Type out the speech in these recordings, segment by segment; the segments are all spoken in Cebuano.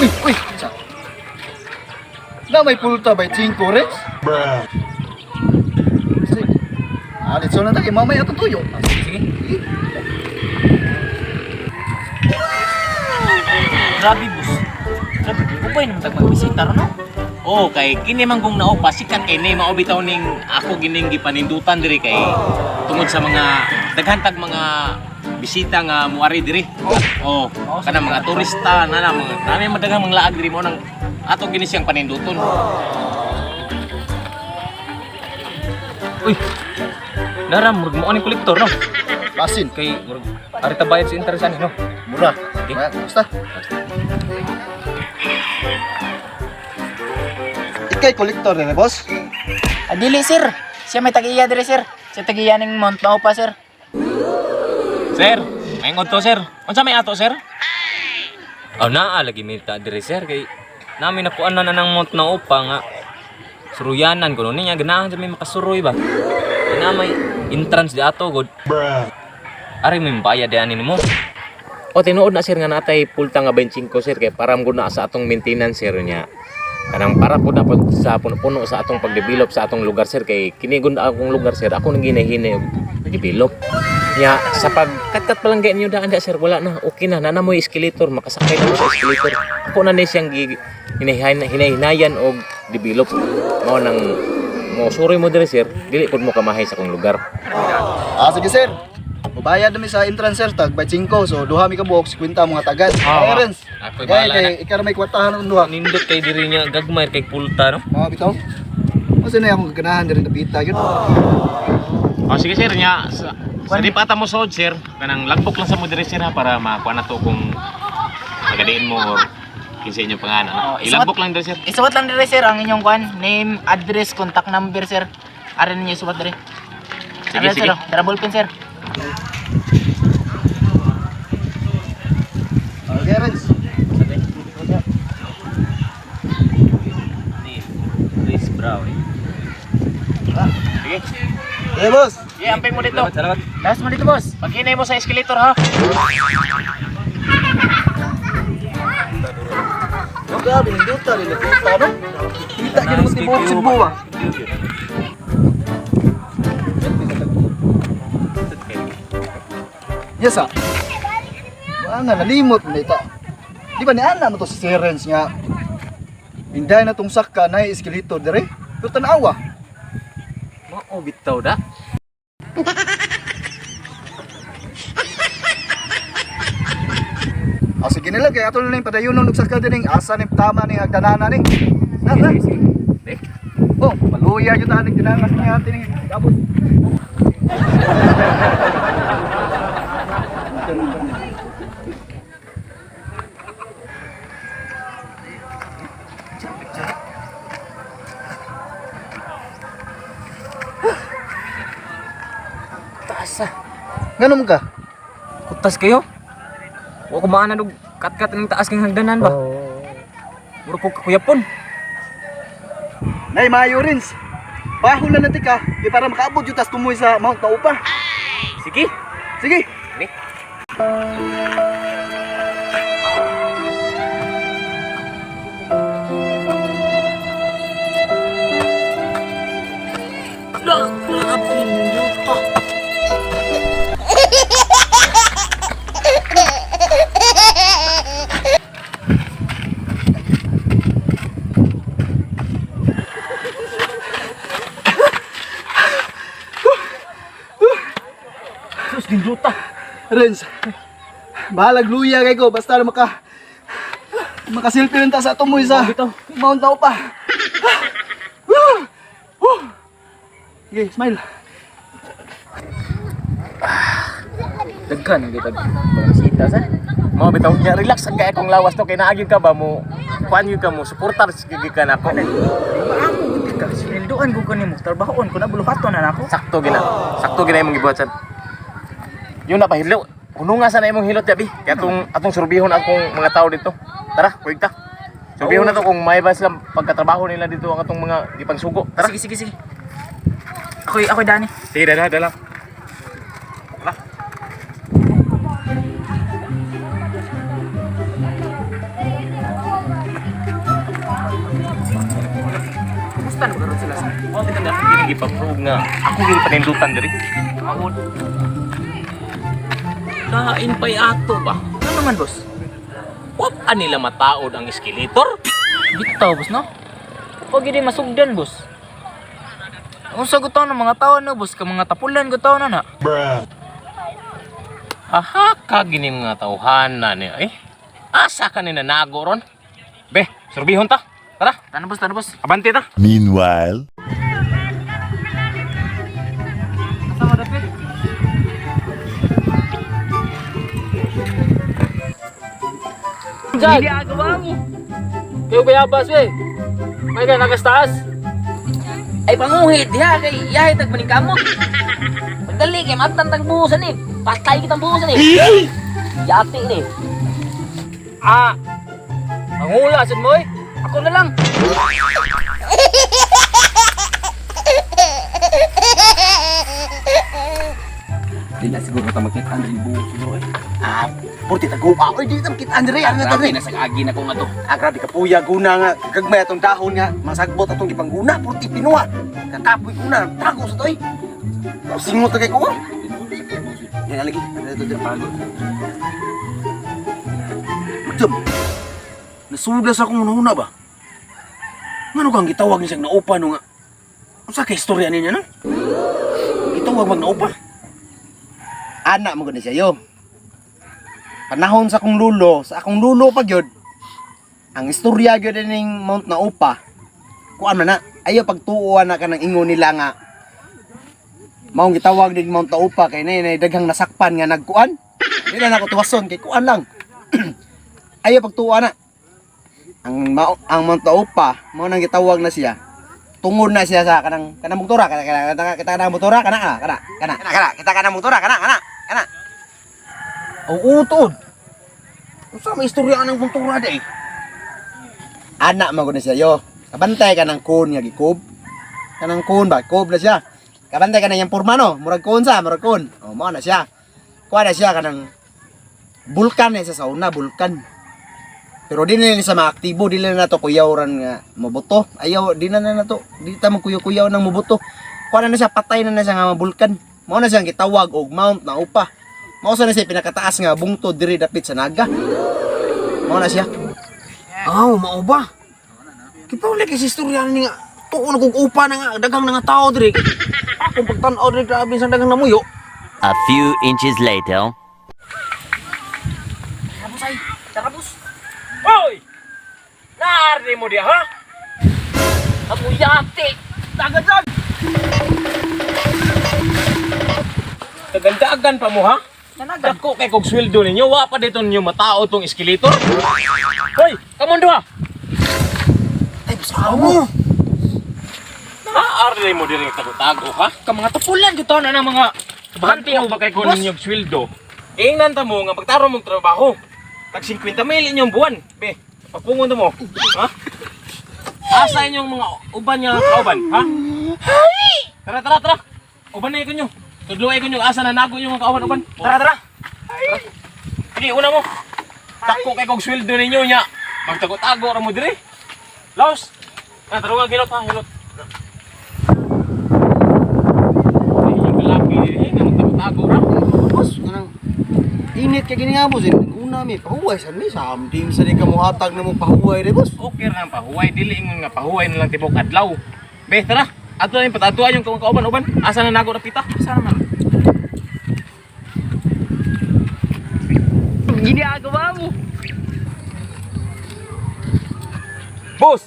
Uy, uy, sa. Na may pulta by 5 res. Bruh. Sige. Ah, let's na tayo. Mamaya itong tuyo. Ah, sige, sige. Grabe, boss. Grabe, upay naman tag magbisita ron, no? Oh, kay kini man kong naupa sikat kay ni mao bitaw ning ako gining gipanindutan diri kay tungod sa mga daghan tag mga bisita nga muari diri. Oh, kanang mga turista na na mga nami madaghang mga laag diri mo nang ato gini siyang paninduton. Uy. Nara murag mo ni kolektor no. Basin. Kay murag ari ta bayad sa interest ani no. Mura. Sige. Maya, Basta. Ikay kolektor rin, boss. Ah, dili, sir. Siya may tag-iya diri, sir. Siya tag-iya ning Mount Maupa, sir. Sir, may to sir. Unsa may ato sir? Aw naa lagi mi ta diri sir kay nami nakuan na nang mount na upa nga suruyanan kuno niya ganahan sa may makasuroy ba. Kay na may entrance di ato god. Bruh. Ari may bayad di ani nimo. O tinuod na sir nga natay pulta nga 25 sir kay para mo na sa atong maintenance sir niya. Kanang para po na po sa puno-puno sa atong pagdevelop sa atong lugar sir kay kini gud akong lugar sir ako nang ginahinay og develop. Nya sa pagkatkat pa lang gay ninyo daan da sir wala na okay na nana mo escalator makasakay na mo sa escalator. Ako na ni siyang hinahinayan og develop mao nang mo suroy mo diri sir dili pud mo kamahay sa akong lugar. Ah, sige sir. Mubayad namin sa entrance sir, tag by 5. So, duha mi ka buok, 50 mga tagad. Ah, Ay, Renz. Ako'y Kay, bahala kay, na. ikaw na may kwartahan ng duha. Nindot kay diri niya gagmay kay pulta no. Mga bitaw. Kasi na akong ganahan diri napita yun. O sige sir, nya sa di pa ta mo sod sir, kanang lagbok lang sa mo diri sir ha para makuha na to kung magadiin mo or kinsa inyong pangalan. Oh, Ano. Ilagbok lang diri sir. Isuwat lang diri, sir, ang inyong kwan. Name, address, contact number, sir. Ari ninyo isuwat diri. Sige, Ari, sige. Sir, oh. Dara ballpen, sir. Okay, Renz. Ni Chris Brown. Sige. Eh, boss. Sige, amping mo dito. Salamat, salamat. Last mo dito, boss. Paghinay mo sa escalator ha. Grabe, nindota rin napita, no? Kita gyud mo tibuok Cebu ah. Yes ah. Nga nalimot na ita. Di ba ni ana mo to si Sir Renz nga. Inday na tong saka na escalator dire. Pero tanawa. Mao bitaw da. Ah, sige nila kay ato na lang padayon nung nagsaka dining asa ni tama ni hagdanana ni. Na na. Sige, sige. Eh, Oh, maluya gyud ta ning tinangas niya atin ning abot. Taas ah. Nganom ka? Kutas kayo. Wa ko maana og katkat ning taas kay hagdanan ba. Mura ko kakuyapon. Nay maayo rins. Bahol na natin ka, di para makaabot yung tas tumoy sa Mount Naupa. Sige. Sige. Ni. Sus, ginduta. Renz, bahalag luya kay ko basta na makasilpi rin ta sa tumoy sa Mount Naupa. Sige, smile. Daghan ang gitag mga bisita sa. Mao bitaw nya relax ang kay akong lawas to kay naagi ka ba mo kuan gyud ka mo suportar gyud ka nako. Maamo gud ka. Sweldoan ko kanimo. Trabahoon ko na buluhaton na nako. Sakto gina. Sakto gina imong gibuhat sad. Yun na pahilo. Kuno nga sana imong hilot yabi. Kay atong atong surbihon akong mga tao dito. Tara, kuig ta. Surbihon na to kung may ba sila pagkatrabaho nila dito ang atong mga gipangsugo. Tara. Sige, sige, sige. Ako'y dani. Sige, dala, dala. Tara. Nanindutan ba karon sila sa? Oh, kita na ako gipa-prove nga ako gyud panindutan diri. Kain pa'y ato ba? Ano naman, boss? Wap anila mataod ang escalator? Bitaw, boss, no? Pag hindi masugdan, boss. Ang sagot ng mga tao no, boss, ka mga tapulan ko tao na na. Aha, ka gini mga tawhana ni eh. Asa ka ni nanago ron? Be, surbihon ta. Tara, Tana, boss, tana, boss. abante ta. Meanwhile, Kasama dapit. Jag! mo! Kayo bayabas eh! May ka nakastaas! Ay panguhit diha kay yahay tag maning kamot. Pagdali kay matang tag buhusan ni. Patay kitang buhusan ni. Yati ni. Ah! Mangula sad mo eh! Ako na lang. Di na siguro ta makita ang buo siguro eh. Ah, purti tagupa. Oy, di ta makita Andre, ano ta Grabe dre? na sa agi na ko nga to. Ah, grabe ka puya guna nga. Gagmay atong dahon nga. Masagbot atong gipangguna, purti pinuha. Kakapoy guna, tago sa to eh. Singot na kay ko. ah. Yan na lagi. Ano to dyan pagod. Madam, nasuda sa akong una ba? Ngano kang gitawag ni siyang naupa no nga? Unsa kay istorya niya no? Gitawag bang naupa? Anak mo gud na siya yo. Panahon sa akong lulo pa gyud. Ang istorya gyud ning Mount Naupa. Kuan man na, ayo pagtuoan na kanang ingon nila nga maong gitawag ning Mount Naupa kay nay daghang nasakpan nga nagkuan. Di na nako tuwason kay kuan lang. Ayo pagtuoan na. Ang Mount Naupa mao nang gitawag na siya. Tungod na siya sa kanang kanang motora kana kana kana kita kanang motora kana ah, kana kana kana kana kita kanang motora kana kana kana. Oo, tuod. Unsa may istorya anang kultura di? Anak mo gud na siya yo. Kabantay ka ng kon nga gikob. Kanang kon ba, kob na siya. Kabantay ka na iyang porma no, murag kon sa, murag kon. O mao na siya. Kuha na siya kanang bulkan na siya sa una, bulkan. Pero di na nila sa maaktibo, di na nato kuyawran nga moboto. Ayaw, di na na nato, di ta magkuyaw-kuyaw ng moboto. Kuha na na siya, patay na na siya nga bulkan. Mao na siya ang gitawag og Mount Naupa. Mao sa na siya pinakataas nga bungtod diri dapit sa Naga. Mao na siya. Aw, mao ba? Kipaw lagi sa istorya ni nga tuon kog upa na nga daghang nga tao diri. Akong pagtan-aw diri grabe sa daghang namuyo. A few inches later. Tara boss ay. Tara boss. Hoy! Naarni mo diha ha? Amo yati. Tagad lang. Tagandagan pa mo ha? Dako kay kog sweldo ninyo, wa pa dito ninyo matao tong escalator. Hoy, kamon duha. Ay, basta mo. Naarni mo diri tago-tago ha? Ka mga tapulan ko tao na ng mga Bahante mo ba kay ko ninyo sweldo? Ingnan ta mo nga pagtarong mong trabaho. Tag 50 mil inyong buwan. Be, pagpungon ta mo. Ha? Asa inyong mga uban nga kauban, ha? Tara, tara, tara. Uban na ko nyo. Tudluay ko nyo asa na nago yung mga kauban uban. Tara, tara. Sige, una mo. Dako kay kog sweldo ninyo nya. Magtago-tago ra mo diri. Laos. Ah, tarungan hilot ha, hilot. Ay, yung kalaki diri nga magtago-tago ra. Boss, kanang init kay gini nga boss. Eh. Una mi pahuway sa mi something sa di ka mohatag na mo pahuway re boss. Okay ra ang pahuway, dili ingon nga pahuway na lang tibok adlaw. Be, tara. Ato na yung patatuan yung kauban-uban. Asa na nago na pita? Sana man. Ginagawa mo. Boss.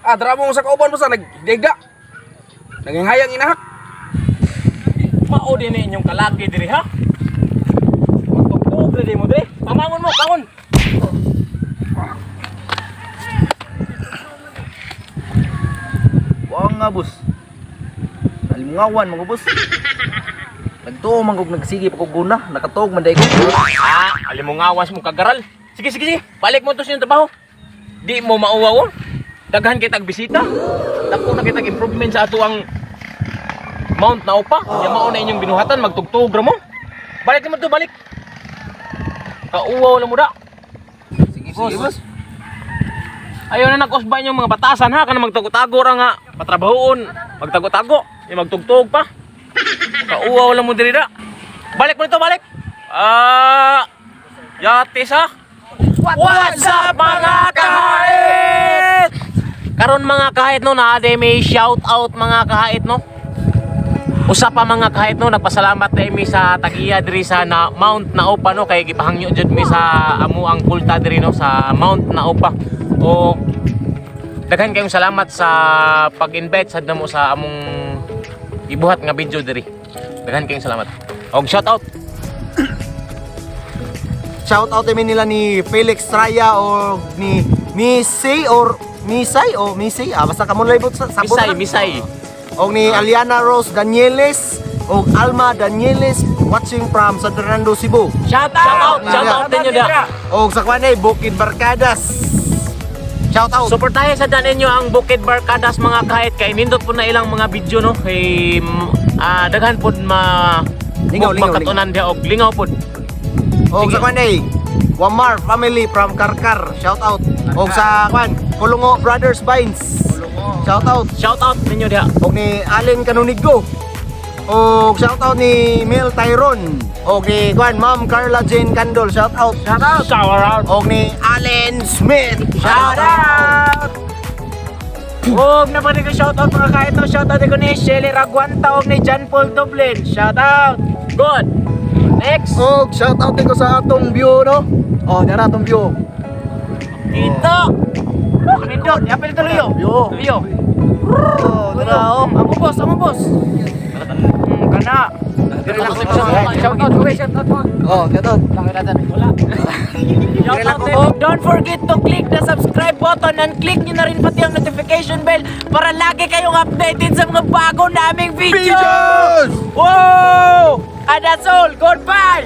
Ah, dara mo sa kauban boss, ah, nagdega. Nanginghayang inahak. Mao din na inyong kalaki diri ha. Magtugtog na di mo diri. Pamangon mo, bangon. Wa nga boss. Alimungawan mga boss. Nagtuo man kog nagsige pa kog guna, nakatuog man day ko. Ah, alimungawas mo kagaral. Sige, sige, sige. Balik mo to sa inyong trabaho. Di mo mauwaw. Daghan kitag bisita. Dako na kitag improvement sa ato ang Mount Naupa. Ya mao na inyong binuhatan magtugtog ra mo. Balik naman to, balik. Kauwaw lang mo da. Sige, boss. Sige, boss. Ayaw na nag-usbay yung mga batasan ha, kana magtago-tago ra nga, patrabahoon, magtago-tago, yung magtugtog pa. Kauwaw lang mo diri da. Balik mo nito, balik. Ah, yatis ha. What's up, mga kahit? Karon, mga kahit, no, naa may shout out, mga kahit, no. Usa pa, mga kahit, no, nagpasalamat na mi sa tagiya diri sa na Mount Naupa, no, kay gipahangyo jud mi sa amo ang pulta diri, no, sa Mount Naupa. O daghan kayong salamat sa pag-invite sad namo sa among gibuhat nga video diri. Daghan kayong salamat. Og shout out. Shout out namin nila ni Felix Raya o ni Misay or Misay o Misay. Ah, basta kamo libot sa sabot. Misay, na. Misay. Og ni Aliana Rose Danieles o Alma Danieles watching from San Fernando, Cebu. Shout out! Shout out ninyo da. Og sa kwan ay Bukid Barkadas. Shout out. Suportahe sa dan ninyo ang Bukid Barkadas, mga kahit, kay nindot po na ilang mga video, no, kay daghan pod ma Lingaw, lingaw, makatunan diha og lingaw pod. Og sa kwan ay Wamar family from Karkar. Shout out. Og sa kwan Kulungo Brothers Vines. Shout out. Shout out ninyo diha. Og ni Allen Canonigo. Og shout out ni Mel Tyron. Og ni kwan Ma'am Carla Jane Candol. Shout out. Shout out! Shout out. Og ni Allen Smith. Shout out! Og napanig ko shout out, mga kahit, no, shout out ko ni Shelly Raguanta og ni John Paul Dublin. Shout out! Good. Next! Og shout out ko sa atong view, no. Oh, dara atong view. Dito! Nindot, yapil tuloy. View. Tuloy. Oh, dara oh. Amo boss, amo boss. Kana. Shout out, okay, shout out. Oh, shout out. Shout out din. Oh, don't forget to click the subscribe button and click nyo na rin pati ang notification bell para lagi kayong updated sa mga bago naming videos! Videos! Wow! And that's all. Goodbye!